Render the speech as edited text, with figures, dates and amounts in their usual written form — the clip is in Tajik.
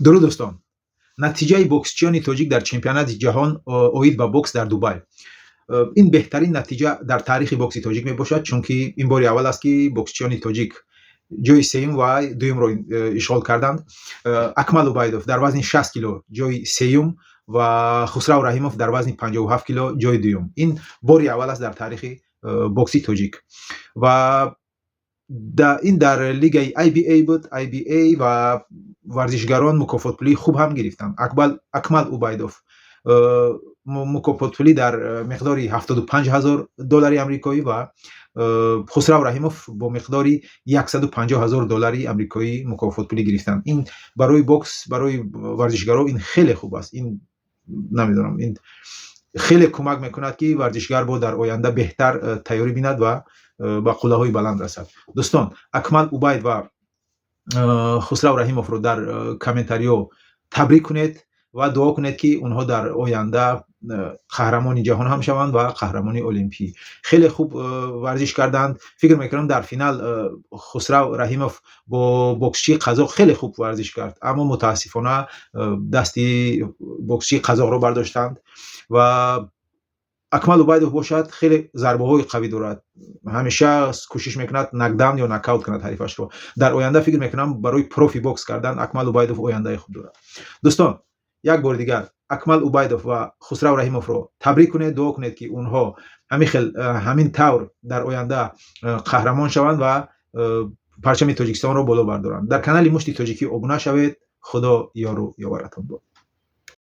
Дуруд, дӯстон! Натиҷаи боксчиёни тоҷик дар чемпионати ҷаҳон оид ба бокс дар Дубай. Ин беҳтарин натиҷа дар таърихи бокси тоҷик мебошад, чунки ин бори аввал аст, ки боксчиёни тоҷик ҷои сеюм ва дуюмро ишғол карданд. Акмал Убайдов дар вазни 60 кило ҷои сеюм ва Хусрав Раҳимов дар вазни 57 кило ҷои дуюм. Ин бори аввал аст дар таърихи бокси тоҷик ва ин дар лигаи IBA буд, IBA, ва варзишгарон мукофотпулии хуб ҳам гирифтанд. Акмал Убайдов мукофотпулӣ дар миқдори 75 ҳазор доллари амрикоӣ ва Хусрав Раҳимов бо миқдори 150 ҳазор доллари амрикоӣ мукофотпулӣ гирифтанд. Ин барои бокс, барои варзишгарон ин хеле хуб аст. Ин, намедонам, ин хеле кӯмак мекунад, ки варзишгар бо дар оянда беҳтар тайёрӣ бинад ва ба қуллаҳои баланд расад. Дӯстон, Акмал Убайд ва Хусрав Раҳимовро дар комментариҳо табрик кунед ва дуо кунед, ки онҳо дар оянда қаҳрамони ҷаҳон ҳам шаванд ва қаҳрамони олимпӣ. Хеле хуб варзиш карданд. Фикр мекунам, дар финал Хусрав Раҳимов бо боксчии қазоқ хеле хуб варзиш кард, аммо мутаассифона дасти боксчии қазоқро бардоштанд. Ва Акмал Убайдов бошад, хеле зарбаҳои қавӣ дорад, ҳамеша кӯшиш мекунад нокдаун ё нокаут кунад ҳарифашро. Дар оянда, фикр мекунам, барои профи бокс кардан Акмал Убайдов ояндаи хуб дорад. Дӯстон, як бори дигар Акмал Убайдов ва Хусрав Раҳимовро табрик кунед, дуо кунед, ки онҳо ҳамин хел, ҳамин тавр дар оянда қаҳрамон шаванд ва парчами Тоҷикистонро боло бардоранд. Дар канали Мушти Тоҷикӣ обуна шавед. Худо ёру ёваратон бод.